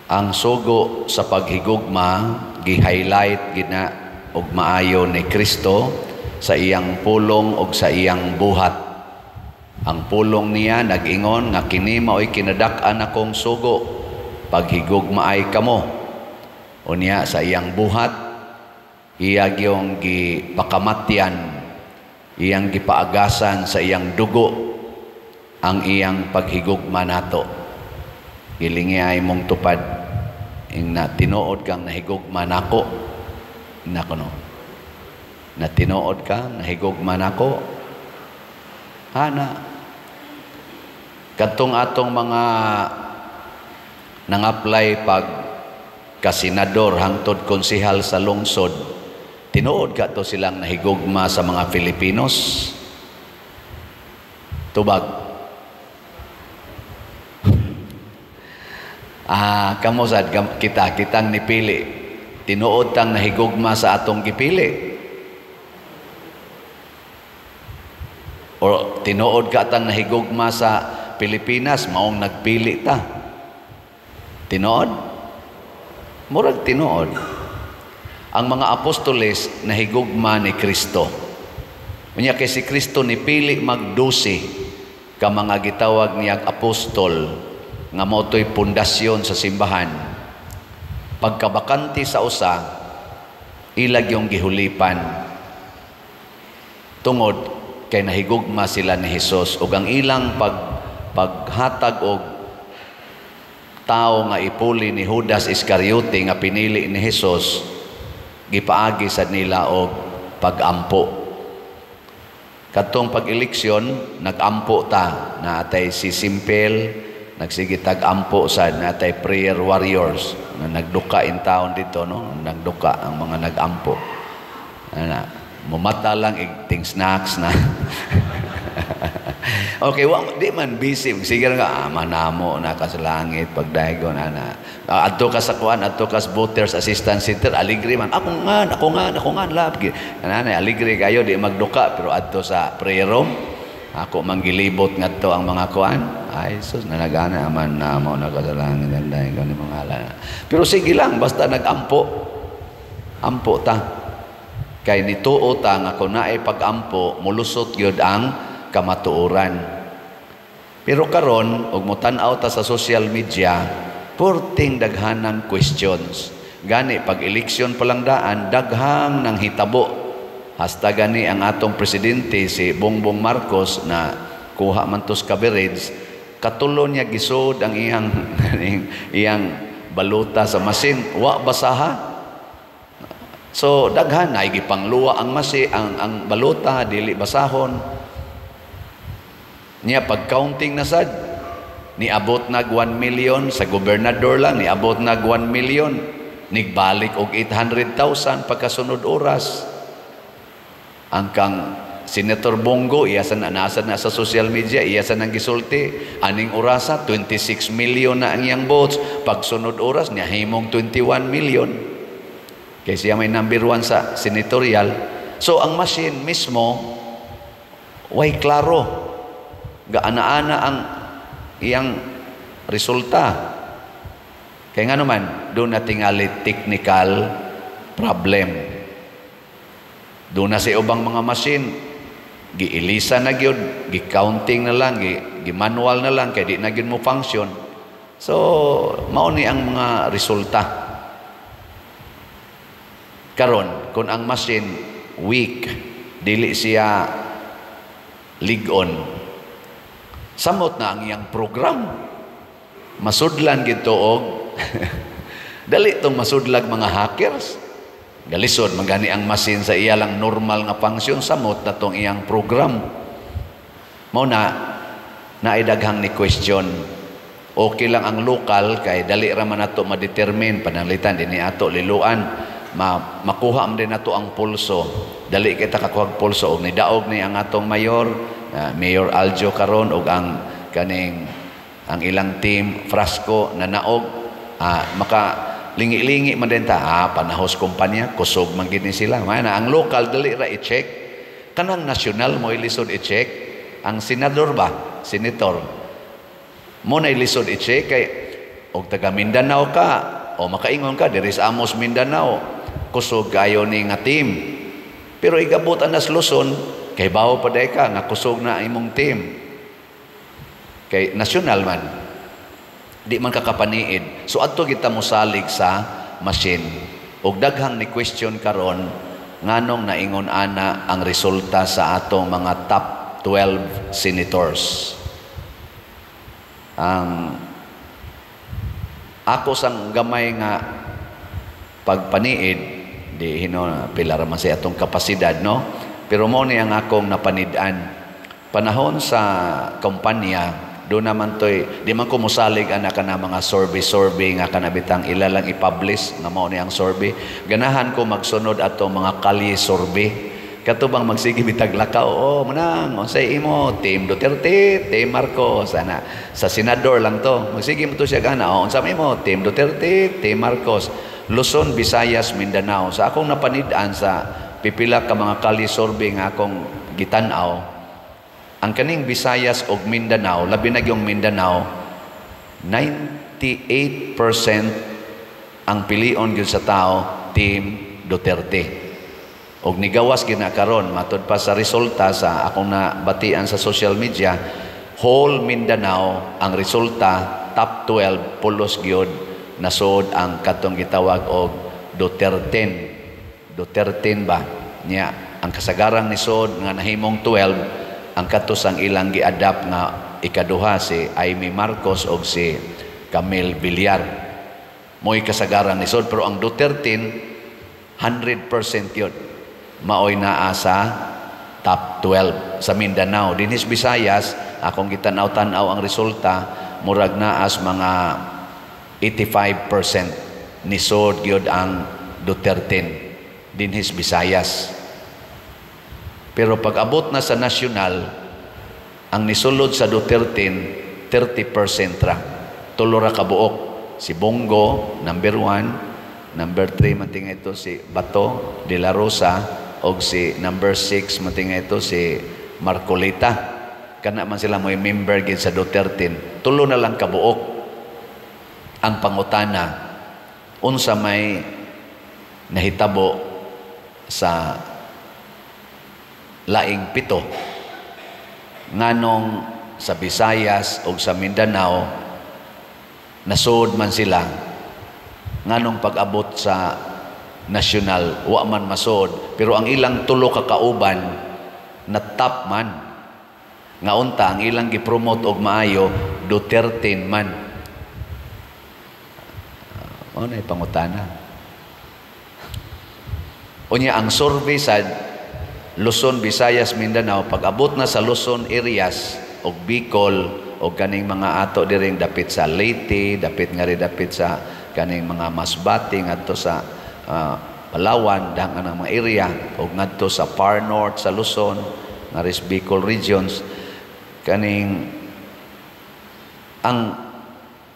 Ang sugo sa paghigugma gi-highlight gina og maayo ni Kristo sa iyang pulong og sa iyang buhat. Ang pulong niya nag-ingon nga kini maoy kinadak-an akong sugo, paghigugmaay kamo. Unya sa iyang buhat, iya gyung gipakamatyan, iyang gipaagasan sa iyang dugo ang iyang paghigugma nato. Gilingi ay mong tupad ing na tinuod kang nahigugma nako. Nako no. Na tinuod ka nahigugma nako. Ana. Kadtong atong mga nang-apply pag kasenador hangtod konsehal sa lungsod, tinuod ka to silang nahigugma sa mga Filipinos? Tubag. Kamo sad kita kitang nipili. Tinuod tang nahigugma sa atong gipili. O tinuod ka tang nahigugma sa Pilipinas, maong nagpili ta. Tinuod? Murag tinuod. Ang mga apostoles nahigugma ni Kristo. Unya kay si Kristo nipili magdusi ka mga gitawag niyag apostol nga mao to'y pundasyon sa simbahan. Pagkabakante sa usa, ilag yung gihulipan tungod kay nahigugma sila ni Hesus ug ang ilang paghatag og tao nga ipuli ni Judas Iscariote nga pinili ni Hesus, gipaagi sad nila og pagampo. Kadtong pag-eleksyon, nagampo ta, naatay si Simpel, nagsige tag-ampo sad, natay prayer warriors na nagduka in town dito, no, nagduka ang mga nagampo. Ana, mumata lang ting snacks na. Okay, wa di man busy, sige nga ama namo na ka sa langit pagdaygon ana. Adto ka sa kuan, adto ka sa voters assistance center, aligre man. Ako nga, ako nga, ako nga lab. Ana, aligre kayo, di magduka, pero adto sa prayer room, ako manggilibot ngadto ang mga kuan. Ay sus, nanagana aman namo na ka sa langit ang daygon ni mga ala. Pero sige lang, basta nagampo. Ampo ta. Kay nituo ta nga kung naay pag-ampo, mulusot gyud ang kamatuoran. Pero karon og motan-aw ta sa social media, purting daghanang questions. Gani pag eleksyon pa lang daan, daghang nang hitabo. Hasta gani ang atong presidente si Bongbong Marcos na kuha man tos coverage, katulo niya gisod ang iyang iyang baluta sa masin, wa basaha. So daghan na gipangluwa ang masi ang baluta dili basahon. Niya pag counting na sad, niabot nag 1 million sa gobernador lang, niabot nag 1 million, nigbalik og 800,000 pagkasunod oras. Ang kang Senator Bongo, iya sa nasa na sa social media, iya sa nang gisulti, aning orasa 26 million na ang iyang votes, pagsunod oras niya himong 21 million. Kay siya may number 1 sa senatorial. So ang machine mismo way klaro. Gaana-ana ang iyang resulta. Kaya nga naman, doon na tingali technical problem. Doon na sa ubang mga machine, giilisa na gyud, gi-counting na lang, gi-manual na lang, kay di na gyud mo function. So, mao ni ang mga resulta. Karon, kung ang machine weak, dili siya lig-on, samot na ang iyang program. Masudlan gito og dali tong masudlag mga hackers. Galisod magani ang machine sa iya lang normal nga function, samot na tong iyang program. Mao na naay daghang ni question. Okay lang ang local kay dali ra man nato ma-determine, pananglitan dinhi ato liluan, makuha man din nato ang pulso. Dali kita kakuha pulso og nidaog ni ang atong mayor, Mayor Aljo karon og ang kaning ang ilang team Frasco na naog, maka lingi-lingi man din ta, panahos kumpanya, kusog man gid ni sila. May na ang local dali ra i-check. Kanang national mo ilisod i-check. Ang senador ba, senator mo na ilisod i-check kay Og taga Mindanao ka o makaingon ka diri sa Amos Mindanao, kusog kayo ni nga team. Pero igabot anas Luzon, kay bawo pa day ka nga kusog na imong team. Kay national man. Di man kakapaniid. So adto kita mosalig sa machine. Og daghang ni question karon nganong naingon ana ang resulta sa atong mga top 12 senators. Ang ako sang gamay nga pagpaniid, di hino pila ra man sa atong kapasidad, no? Pero mo ni ang akong napanid-an panahon sa kampanya. Do naman toy di man ko mosalig ana kana mga survey survey nga kana bitang ila lang i-publish nga mao ni ang survey. Ganahan ko magsunod atong mga kalye survey, kato bang magsige bitag lakaw, "Oh, manang unsay imo team, Duterte, team Marcos?" Ana sa senador lang to, magsige mo to siya gana, "Oh, unsa imo team, Duterte, team Marcos?" Luzon, Visayas, Mindanao, sa akong napanid-an sa pipila ka mga kalye survey nga akong gitan-aw, ang kaning Visayas ug Mindanao, labi na yung Mindanao, 98% ang pilion gyud sa tao team Duterte. Og nigawas gyud na karon, matud pa sa resulta sa akong nabatian sa social media, whole Mindanao ang resulta top 12 pulos gyud nasod ang katong gitawag og Duterte. Duterte ba? Nya ang kasagarang nisod nga nahimong 12 ang kato sang ilang gi-adapt nga ikaduha, si Imee Marcos og si Camille Villar. Mo'y kasagaran nisod, pero ang Duterte 100% yun. Maoy naa sa top 12 sa Mindanao. Dinhis Visayas, akong gitanaw-tanaw ang resulta, murag naas mga 85% nisod gyud ang Duterte dinhis Visayas. Pero pag abot na sa national, ang nisulod sa Duterte 30% ra. Tulo ra kabuok. Si Bong Go, number 1, number 3 man ito si Bato de la Rosa, og si number 6 man ito si Marcoleta. Kana man sila mo'y member gid sa Duterte. Tulo na lang kabuok. Ang pangutana, unsa may nahitabo sa laing pito? Nganong sa Visayas o sa Mindanao nasud man sila, nganong pag-abot sa national wa man masud, pero ang ilang tulo ka kauban na top man, nga unta ang ilang gipromote og maayo Duterte man? Mao na pangutana. Unya ang survey sa Luzon, Visayas, Mindanao, pag abot na sa Luzon areas og Bicol og kaning mga ato diring dapit sa Leyte, dapit nga rin dapit sa kaning mga Masbate ngadto sa Palawan, dahang ang mga area og ngadto sa far north sa Luzon, nga ris Bicol regions, kaning ang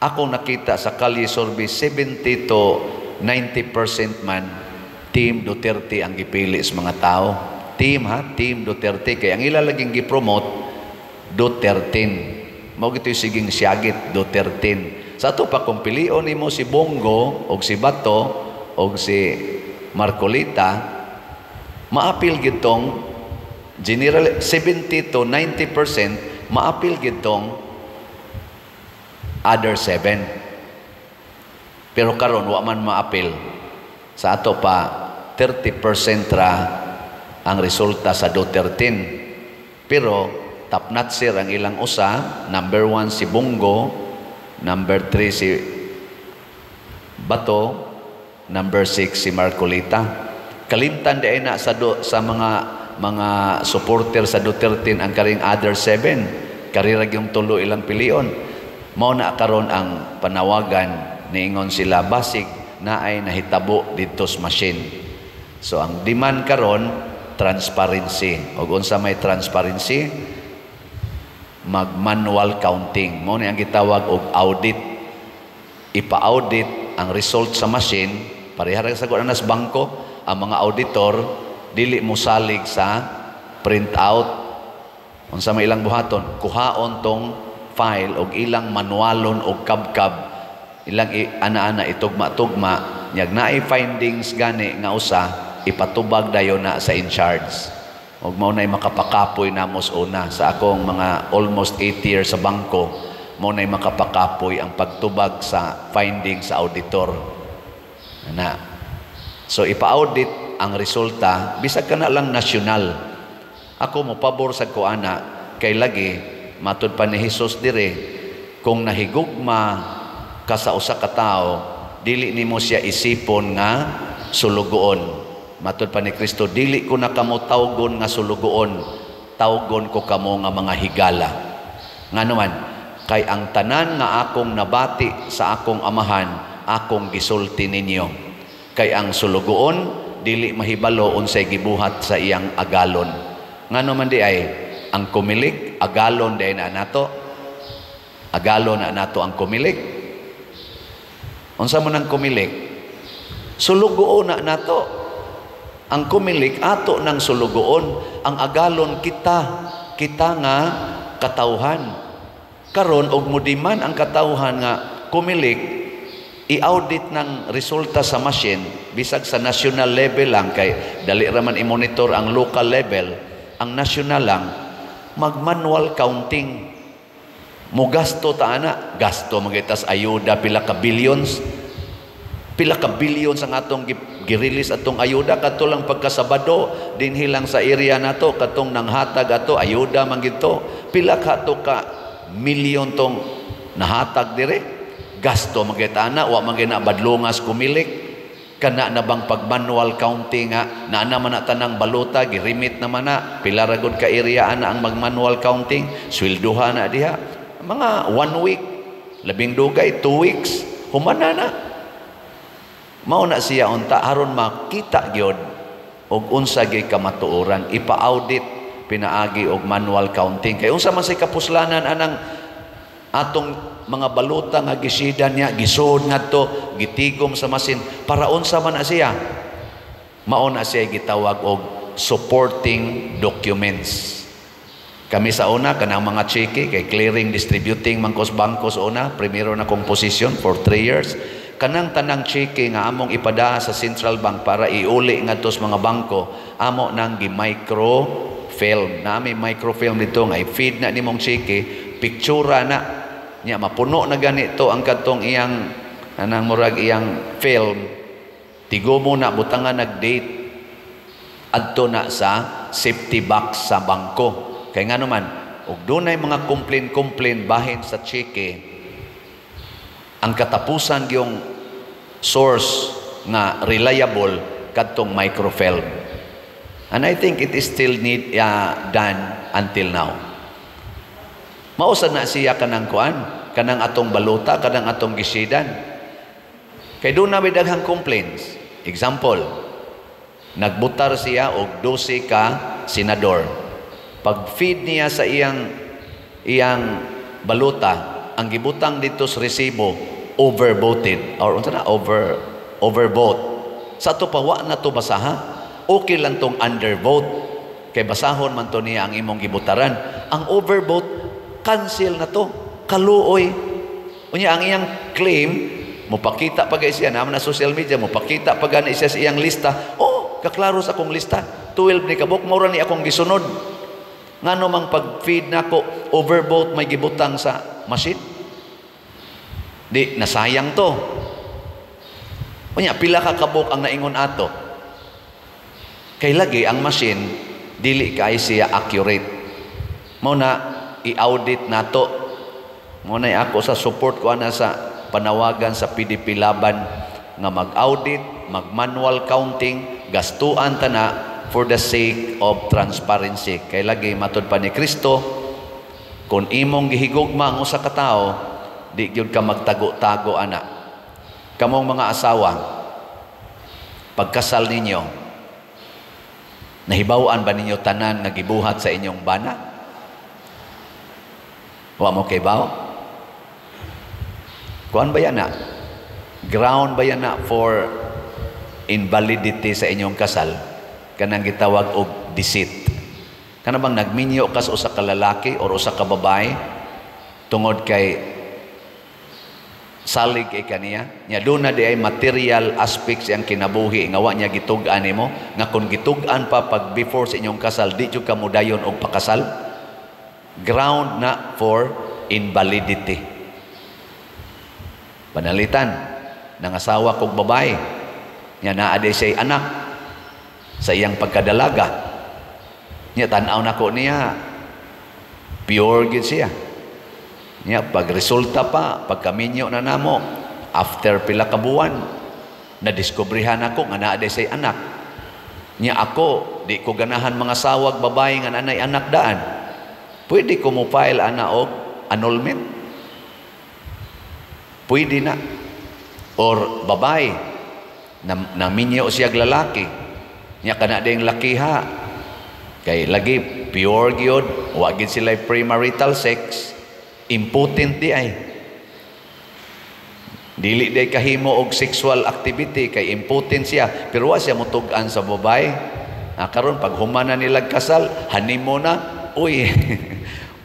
ako nakita sa kalye survey, 70 to 90% man team Duterte ang gipili sa mga tao. Team ha, team Duterte, kay ang ila laging gipromote Duterte. Mao gito'y siging siyagit Duterte. Sa ato pa kung pilion nimo si Bong Go og si Bato og si Marcoleta, maapil gid tong general 70 to 90%, maapil gid tong other seven. Pero karon wa man maapil. Sa ato pa 30% ra ang resulta sa Duterte. Pero top notcher ang ilang usa, number 1 si Bong Go, number 3 si Bato, number 6 si Marcoleta. Kalimtan di na sa mga supporter sa Duterte ang karing other seven. Karira yung tulo ilang pilion. Mao na karon ang panawagan, niingon sila basig naay nahitabo didto sa machine. So ang demand karon, transparency. Og unsa may transparency? Mag-manual counting. Mao ni ang gitawag og audit. Ipa-audit ang result sa machine, pareha ra sa kuan sa bangko, ang mga auditor dili mo salig sa print out. Unsa may ilang buhaton? Kuhaon tong file og ilang manualon og kabkab. Ilang ana-ana itugma-tugma, nyag naay findings gani nga usa, ipatubag dayon na sa in charge. Ug mao nay makapakapoy namo sa una. Sa akong mga almost 8 years sa bangko, mao nay makapakapoy ang pagtubag sa findings sa auditor. Ana. So ipa-audit ang resulta bisag kana lang nasyonal. Ako mo pabor sa kuana kay lagi matud pa ni Jesus dire, kung nahigugma ka sa usa ka tawo, dili nimo siya isipon nga sulugoon. Matud pa ni Kristo, "Dili ko na kamo tawgon nga sulugoon, tawgon ko kamo nga mga higala." Ngano man? Kay ang tanan nga akong nabati sa akong Amahan, akong gisulti ninyo. Kay ang sulugoon dili mahibalo unsay gibuhat sa iyang agalon. Ngano man di ay ang Comelec, agalon diay na nato. Agalon na nato ang Comelec. Unsa man ang Comelec? Sulugoon na nato. Ang Comelec ato ng sulugoon, ang agalon kita, kita nga katawhan. Karon og mudiman ang katawhan nga Comelec i-audit ng resulta sa machine bisag sa national level lang, kay dali ra man i-monitor ang local level, ang national lang, mag-manual counting, mo gasto ta ana, gasto magitas ayuda, pila ka billions, pila ka billions ang atong gi-release atong ayuda kadto lang pagkasabado dinhi lang sa area nato, katong nanghatag ato ayuda man gito, pila ka to ka milyon tong nahatag dire. Gasto magyud ana, wa man gyud na badlongas Comelec. Kana na bang pag manual counting nga naa naman na tanang baluta, girimit naman na, pila ra gud ka area ana ang mag manual counting, swelduha na diha mga one week, labing dugay 2 weeks, humana na. Mao na siya unta, aron makita gyud og unsa gyud kamatuoran, ipa-audit pinaagi og manual counting, kay unsa man say kapuslanan anang atong mga baluta nga gisida niya, gisod ngadto, gitigom sa masin, para unsa man na siya? Mao na siya gitawag og supporting documents. Kami sa una, kanang mga cheque, kay clearing, distributing man kos bangko sa una, primero na kong position for 3 years. Kanang tanang cheque nga among ipada sa central bank para iuli ngadto sa mga bangko, amo nang gi-microfilm. Nami microfilm dito nga i-feed na nimong cheque, pictura na nya, mapuno na ganito ang kadtong iyang anang murag iyang film, tigumo na, butangan nag-date, adto na sa safety box sa bangko. Kay ngano man, og dunay mga complain-complain bahin sa cheque, ang katapusan yung source nga reliable kadtong microfilm. And I think it is still need done until now. Mausa na siya kanang kuan, kanang atong baluta, kanang atong gisidan. Kay doon na may daghang complaints. Example, nagbutar siya og 12 ka senador. Pag feed niya sa iyang iyang baluta, ang gibutang dito sa resibo, overvoted or unsa na, overvote. Sa ato pa wa na to basaha. Okay lang tong undervote kay basahon man to niya ang imong gibutaran. Ang overvote, cancel na to. Kaluoy. Unya ang iyang claim, mopakita pa gay siya naman na social media, mopakita pa gani siya sa iyang lista. "Oh, kaklaro sa akong lista. 12 ni kabuk, mao ni akong gisunod. Ngano mang pag-feed nako, overvote may gibutang sa machine?" Di nasayang to. Unya pila ka kabuk ang naingon ato? Kay lagi ang machine dili kay siya accurate. Mao na i-audit nato. Mao na ako sa support ko ana sa panawagan sa PDP Laban nga mag-audit, mag-manual counting, gastuan ta na for the sake of transparency. Kay lagi matud pa ni Kristo, kung imong gihigugma ang usa ka tawo, di gyud ka magtago-tago ana. Kamong mga asawa, pagkasal ninyo, nahibaw-an ba ninyo tanan nga gibuhat sa inyong bana? Wa mo kay baw? Kuan ba yan na? Ground ba yan na for invalidity sa inyong kasal? Kanang gitawag og deceit. Kana bang nagminyo ka sa usa ka lalaki or usa ka babae tungod kay Salig kay kaniya. Nya duna di ay material aspects iyang kinabuhi nga wa niya gitug-an nimo, nga kung gitug-an pa pag before sa inyong kasal, di jud ka modayon og pakasal. Ground na for invalidity. Panalitan, nangasawa kog babae, nya naa di siya'y anak sa iyang pagkadalaga. Nya tan-aw nako niya, pure gyud siya. Nya pag resulta pa, pagkaminyo na namo, after pila ka buwan, nadiskubrihan ako nga naa di siya'y anak. Nya ako, di ko ganahan mangasawag babae nga naay anak daan. Pwede ko mo file ana og annulment. Pwede na. Or babae, na, naminyo siya lalaki. Nya kana ding lakiha. Kay lagi pure gyud, wa gyud sila premarital sex, impotent di ay. Dili day kahimo og sexual activity kay impotent siya, pero wa siya mutug-an sa babae. Ah, karon pag human na nila kasal, honeymoon na, uy,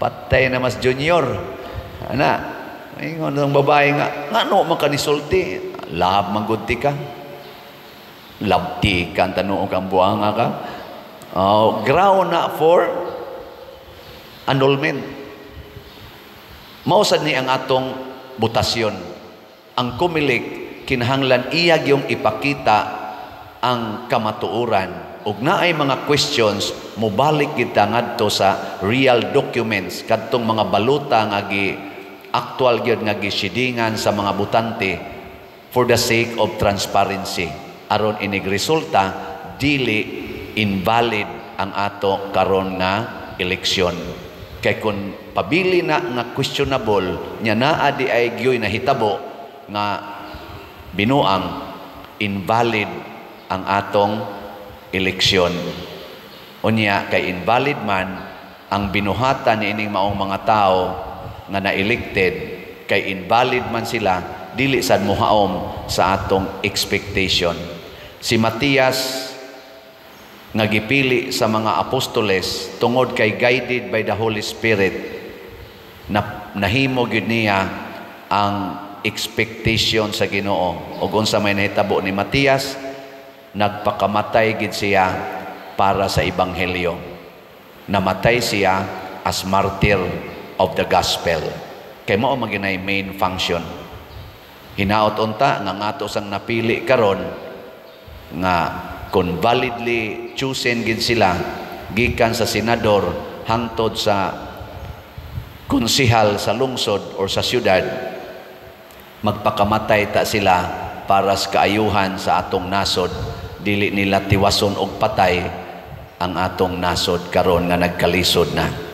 patay na mas junior. Ana, ingon ang babae nga, ngano man ka nisulti? Love man gud ti ka. Love ti ka, ang tanuong kang buanga ka. Oh, ground na for annulment. Mao sad ni ang atong botasyon. Ang Comelec kinahanglan iya gyung ipakita ang kamatuoran ug naay mga questions, mobalik kita ngadto sa real documents, kadtong mga baluta nga gi actual gyud nga gisidingan sa mga botante, for the sake of transparency, aron inig resulta dili invalid ang ato karon nga eleksyon. Kay kun pabili na nga questionable, nya naa di ay gyoy nahitabo nga binuang, invalid ang atong eleksyon. Unya kay invalid man ang binuhatan niining maong mga tao nga na-elected, kay invalid man sila, dili sad mohaom sa atong expectation. Si Matias nga gipili sa mga apostoles, tungod kay guided by the Holy Spirit na nahimo gyud niya ang expectation sa Ginoo. Ug unsa may nahitabo ni Matias? Nagpakamatay gid siya para sa ebanghelyo. Namatay siya as martyr of the gospel, kay mao man ginay main function. Hinaot unta nga ngato sang napili karon nga kung validly chosen gid sila gikan sa senador hangtod sa konsihal sa lungsod or sa syudad, magpakamatay ta sila para sa kaayuhan sa atong nasod, dili nila tiwason og patay ang atong nasod karon nga nagkalisod na.